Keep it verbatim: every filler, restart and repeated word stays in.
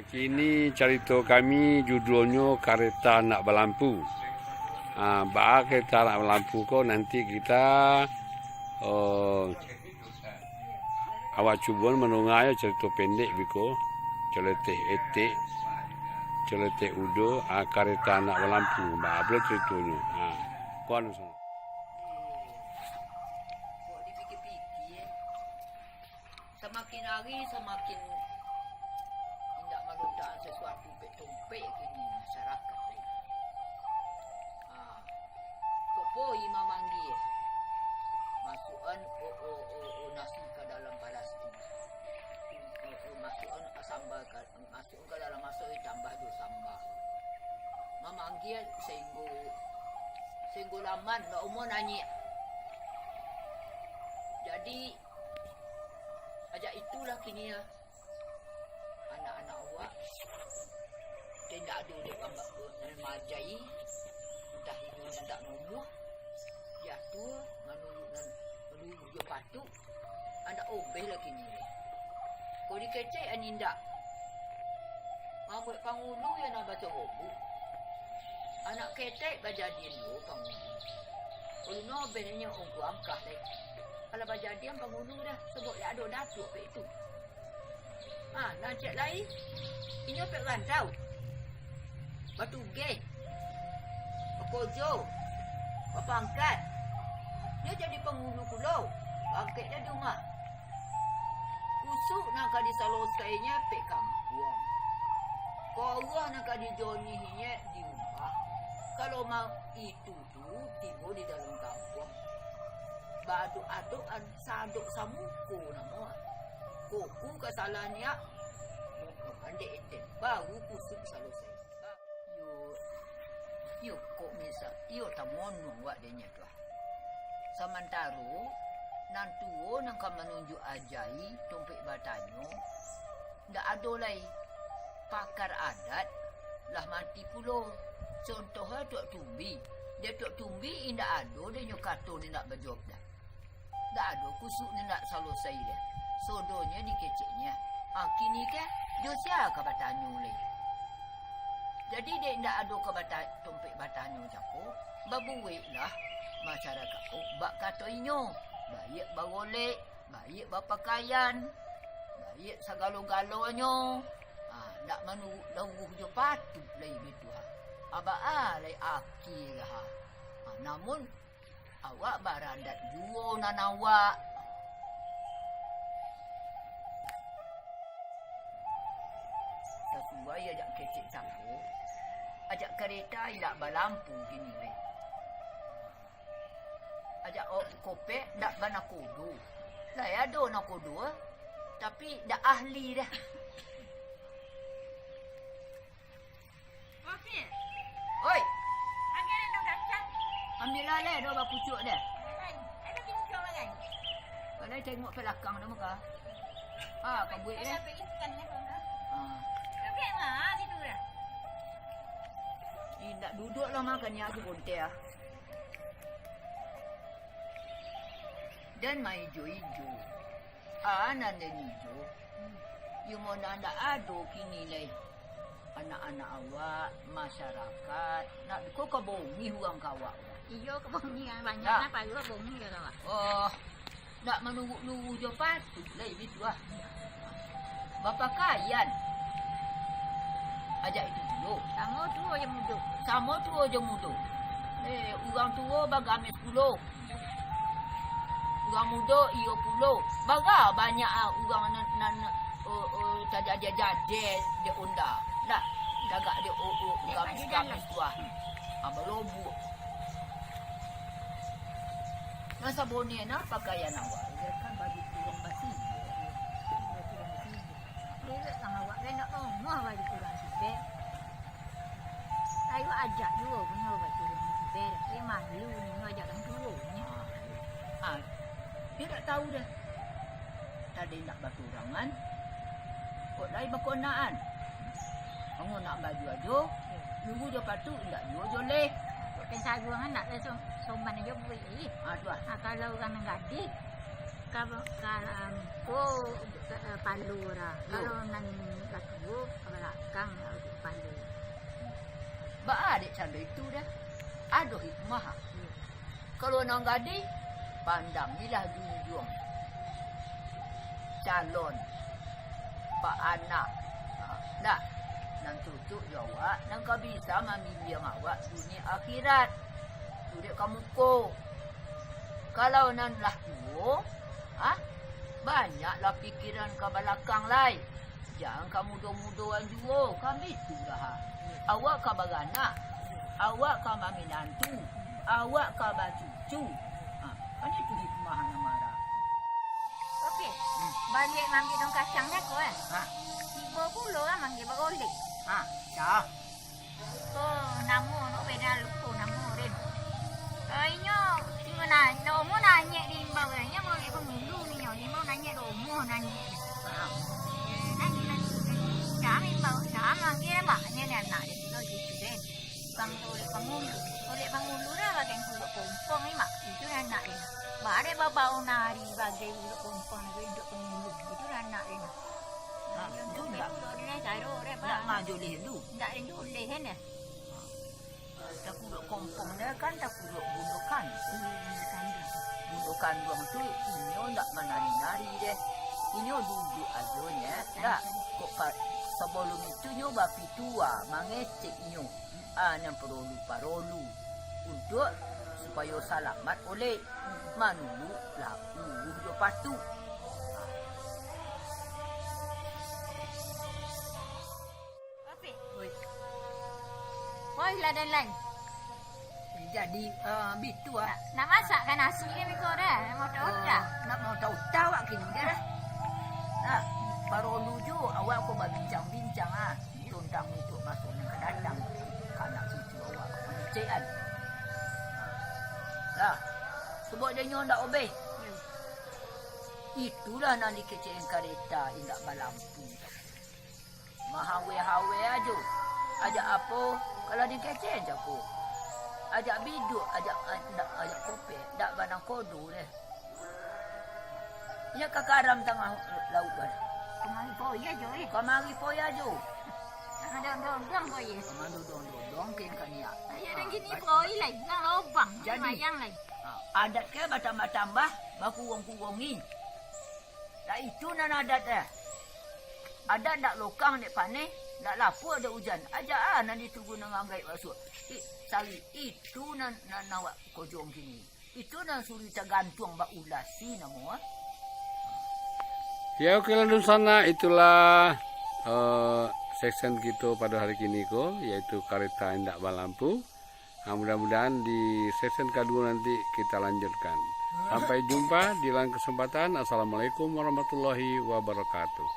Kini carito kami judulnyo Kareta Anak Balampu. Ha, baa Kareta Anak Balampu ko nanti kita, eh, awak cubo mandanga yo carito pendek biko, celetek etek, celetek udo, ha, Kareta Anak Balampu. Baa pulo caritonyo. Ha, kuan. Kok dipikia-pikia, samakin hari samakin indak malotak sasuatu pek tompek kini masyarakat. Ah, kok poi mamanggia, masuakan o, o, o, o, nasi ka dalam palastik. O, o, masuakan samba ka, masuakan ka dalam maso, tambah jo samba. Mamanggia sainggo, sainggo laman, ndak amuah nanyek. Jadi, ajak itulah kini, ah, anak-anak awak, indak ado dek bambak nan maajai, antah inyo nan indak namuah, jatuah, manurut nan, manurut jo patuik, indak obeh lah kini. Kok dikecek an indak, mambuek pangulu yo nan basobok. Anak ketek bajadian juo pangulu. Ulun obeh inyo ungku angkah lai. Kalau bajadian pangulu dah, sabab indak ado datuak pek itu. Ha, nan ciek lai, inyo pek rantau. Batugeh. Bakojo. Bapangkat. Inyo jadi pangulu pulo. Bangkek dah di umah. Kusuk nan ka disalosainyo pek kampuang. Koroh nan ka dijonihinnyo di umah. Kalau ma-, itu tu tibo di dalam kampuang, baadok-adokan sadok samuko namo. Koku ka salah niat, andek eten, baru kusuk salosai. Yo, yo kok misa, iyo tamono awak dek nyo tu ah. Samantaro, nan tuo nan ka manunjuak ajai, tompek batanyo, ndak ado lai. Pakar adat lah mati pulo. Contoh e Tuak Tumbi. Dek Tuak Tumbi indak ado dek nyo kato nan indak bajawab dah. Ndak ado kusuk nan indak salosai dah. Sodonyo dikeceknyo. Ha, kini ko, jo sia ka batanyo lai? Jadi, dek indak ado ka bata-, tompek batanyo cako, babuweklah masyarakat ko bak kato inyo, baiak bagolek, baiak bapakaian, baiak sagalo-galonyo, ha, ndak manuruik lauah jo patuik lai bitu ha. Abaa lai akie ha. Ha, namun, awak baradat juo nan awak. Sasuai ajak kecek cako, ajak kareta indak balampu kini lai. Ajak o-, kopek ndak banakodo. Lai ado nakodo, tapi ndak ahli dah. Oi. Ambiaklah lai, dua bapucuak deh. Balai tengok ka balakang dah muka. Ah, kabuik deh. Ah. Indak duduak lah makan ni aku bontek ah. Dan maijo-ijo. Ah, nan den ijo. Iyo mah nan ndak ado kini lai. Anak-anak awak, masyarakat, nak ko ka bongih urang ka awak. Iyo, ka bongih, banyak nah, paruah bongih ka awak. Oh, ndak manuruik luruih jo patuik lai bitu ah. Bapakaian. Ajak itu pulo. Samo tuo jo mudo. Samo tuo jo mudo. Eh, urang tuo bagamis pulo. Urang mudo iyo pulo. Bara banyak ah urang nan, nan, eh, eh, tajajah-jajah dek onda. Ndak, tagak dek o, o, gamis-gamis tu ah. Ah, balobuak. Nan sabonenyo nah pakaian awak. Iyo kan baju kurung basi. Baju kurung basi. Elok lah awak, kan ndak namuah baju kurung sipek. Ayo ajak juo punyo baju kurung sipek. Tapi malu nyo ajak urang tuo nyo. Ah, dia tak tahu dah. Tadi nak baturangan, kok lai bakonaan. Bangun nak baju ajo, nunggu jo patu, indak juo joleh. Kok pen saguang nak lai som-, soman ajo buik, ih. Ah, tu ah. Ah, kalau urang nan gadih, ka, ka, um, ko, ka, eh, palo lah. Yo. Kalau nan batuo, ka balak. Kalau nan gadih, pandangilah junjuang calon baanak. Ha, ndak? Nan cocok jo awak, nan ka bisa mambimbing awak dunia akhirat, turek ka muko. Kalau nan lah tuo, ha, banyaklah pikiran ka balakang lai. Jan ka mudo-mudoan juo, kan bitu dah. Awak ka baranak, awak ka baminantu, awak ka bacucu. Ha, kan itu hikmah nan marah. Oke, baliak maambiak daun kacang deh ko, eh. Ha. Tibo pulo lah manggil bagolek. Ha, dah. Lupo namo, nak beda lupo namo, Rin. Eh, inyo, inyo na-, nak omo nanyek di imbau, inyo mau liek pangulu ninyo, di imbau nanyek do omo nanyek. Eh, nanyek lah tu, Rin. Dah imbau, dah manggil, mak, ni, ni anak dia, tu gitu, Rin. Bang tu liek pangulu, liek pangulu dah bagian kuluk kompong ni, mak. Itu anak dia. Bare babau nari bagai kuluk kompong, bagai duduk pangulu. Itu anak dia. Ha, tu ndak. Ndak manjoleh tu. Ndak manjoleh, kan, ya? Takuruak kompong dia kan takuruak bundo kanduang. Bundo kanduang tu inyo ndak manari-nari deh. Inyo duduk ajo nyo, dak. Kok ka-, sabalum itu nyo bapitua, mangecek inyo. Ah, nan parolu-parolu. Untuak supayo salamat oleh manulu laku jo patu. Oke. Oi. Oi, lah dan lain. Jadi, eh, bitu ah. Nak, nak masak kan nasi ni, Miko, dah? Nak mau tahu dah? Eh, nak mau tahu-tahu awak kini dah. Nah, parolu jo awak ko babincang-bincang ah. Tentang untuk maso nan ka datang, ka anak cucu awak, mangecek kan. Lah, sabab dek nyo ndak obeh. Itulah nan dikecekan kareta indak balampu. Mahawe-hawe ajo. Ajak apo, kalau dikecekan jako. Ajak biduak, ajak, ajak, ajak kopek, dak banang kodo deh. Inyo ka karam tangah lauik bana. Kamari poi ajo, eh. Kamari poi ajo. Tangah dodong-dodong poi, eh. Tangah dodong-dodong ken kaniak. Ayo, dan kini poi lai, nang lobang, jadi, bayang lai. Ah, adat ke batambah-tambah, bakuruang-kuruangi. Lah itu nan adat, eh. Adat ndak lokang dek paneh, ndak lapua dek ujan. Aja ah nan ditugu nan anggaik basuak. Ih, sari itu nan, nan awak kojong kini. Itu nan suri tagantuang bak ulasi namo, ah. Ya, oke lah, dunsanak, itulah, eh, session kito pado hari kini ko, yaitu kareta indak balampu. Nah, mudah-mudahan di session kaduo nanti kita lanjutkan. Sampai jumpa di lain kesempatan. Assalamualaikum warahmatullahi wabarakatuh.